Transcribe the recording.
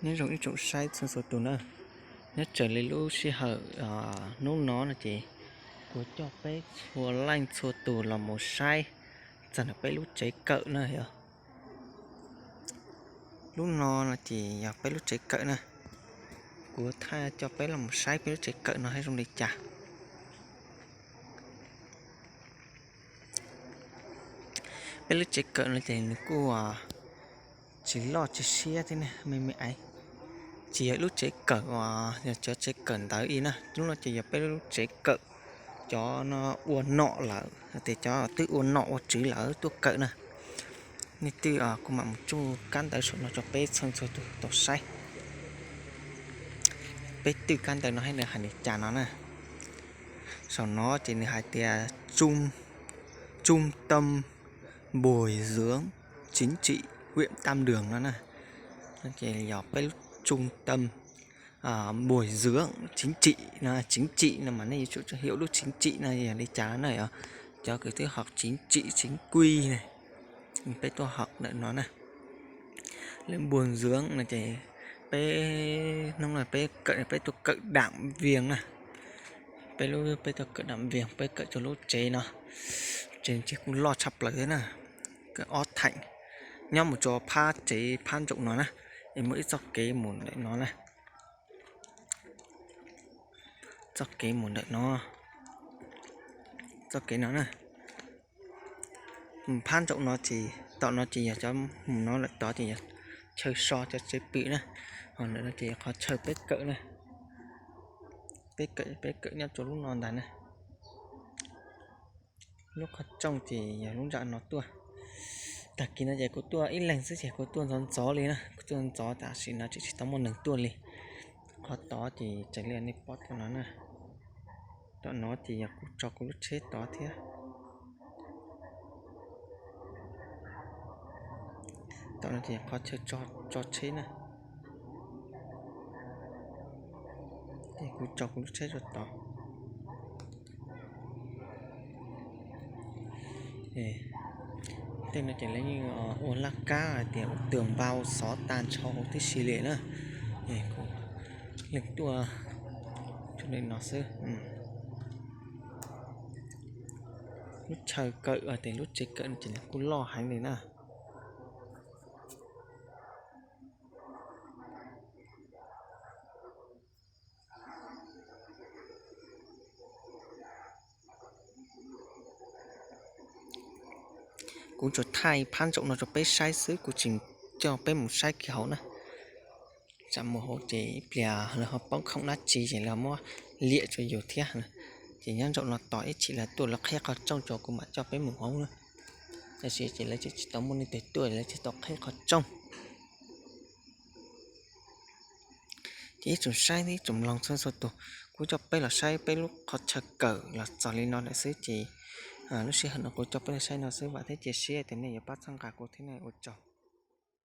Nyob zoo ib tsoom saib txhua txhua tus na, nyob raws li lub sij hawm hnub no no ces kuv coj peb txhua leej txhua tus los mus saib txog ntawm peb lub tsev kawm na yog. Lub no no ces yog peb lub tsev kawm na. Kuv thaij coj peb los mus saib peb lub tsev kawm no hais zoo li cas. Peb lub tsev kawm no ces nws kuj tsis loj tsis siab thiab ne, me me aiv. Tsis yog lub tsev kawm uas yog cov tsev kawm ntawv ib na, lub no ces yog peb lub tsev kawm cov no ua nom lawm, tias cov twb ua nom ua tswv lawm tuaj kawm na. Nej twj kuv mam mus tsuj kab ntawv saum no rau peb txhua txhua tus tau saib. Peb twj kab ntawv no hais nws hais li cas no na. Saum no ces nws hais tias Trung tâm bồi dưỡng chính trị huyện Tam Đường no na. Ces yog peb lub trung tâm bồi dưỡng chính trị no, chính trị no mas nej yuav tsum hiểu lub chính trị no yog li cas na yog. Cov kws twb học chính trị chính quy ne, peb tuaj học ntawm no na. Lub bồi dưỡng no ces peb hnub no peb kawm peb tuaj kawm đảng viên na. Peb lub peb tuaj kawm đảng viên, peb kawm rau lub tsev no, tsev tsev kuj loj tshaj plaws thiab na. Kawm ob theem, nyob mus rau phab tsev phab ntsaum no na, es muaj ib txoj kev mus ntawm no na. Txoj kev mus ntawm no, txoj kev no na. Phab ntsaum no ces tom no ces yog cov mus no lawm tod ces yog chaw so cov tsev pw na. Ho ntawm no ces yog qhov chaw peb kawm na. Peb kawm peb kawm nyob rau lub no ntag na. Lub qhov rooj ces yog lub nram no tuaj. Tag kis no ces kuv tuaj ib leeg xwb ces kuv tuaj ntxov ntxov li na, kuv tuaj ntxov tam sim no tseem tsis tau muaj neeg tuaj li. Qhov tod ces raws li nej pom tom no na, tom no ces yog kuv tso kuv lub tsheb tod thiab. Tom no ces qhov chaw tso tsheb na. Ces kuv tso kuv lub tsheb rau tod. Tej no ces lawv yeej ua laj kab hais tias ua tường bao xóa tan ntsho huv tib si li na. Leej tuaj no xwb. Lub chaw kawm tias lub tsev kawm no ces nws kuj loj heev li na. Kuv tsuas thaij phab ntsaum no rau peb saib xwb, kuv tsis coj peb mus saib kiag hauv na. Tsam mus hauv ces ib pliag lawv ho poob khoom dab tsi ces lawv muab liam rau yus thiab. Ces nyob ntsaum no tos ib chim lawv tuaj lawv qhib qhov rooj rau kuv mam coj peb mus hauv na. Tab sis ces lawv tseem tsis tau muaj neeg twg tuaj lawv tsis tau qhib qhov rooj. Ces ib tsoom saib thiab ib tsoom mloog txhua txhua tus, kuv coj peb los saib peb lub qhov chaw kawm los txog li no lawm xwb ces lub sij hawm no kuv coj peb los saib no xwb, vam thiab cia siab tias nej yuav pab txhawb nqa kuv thiab na, ua tsaug.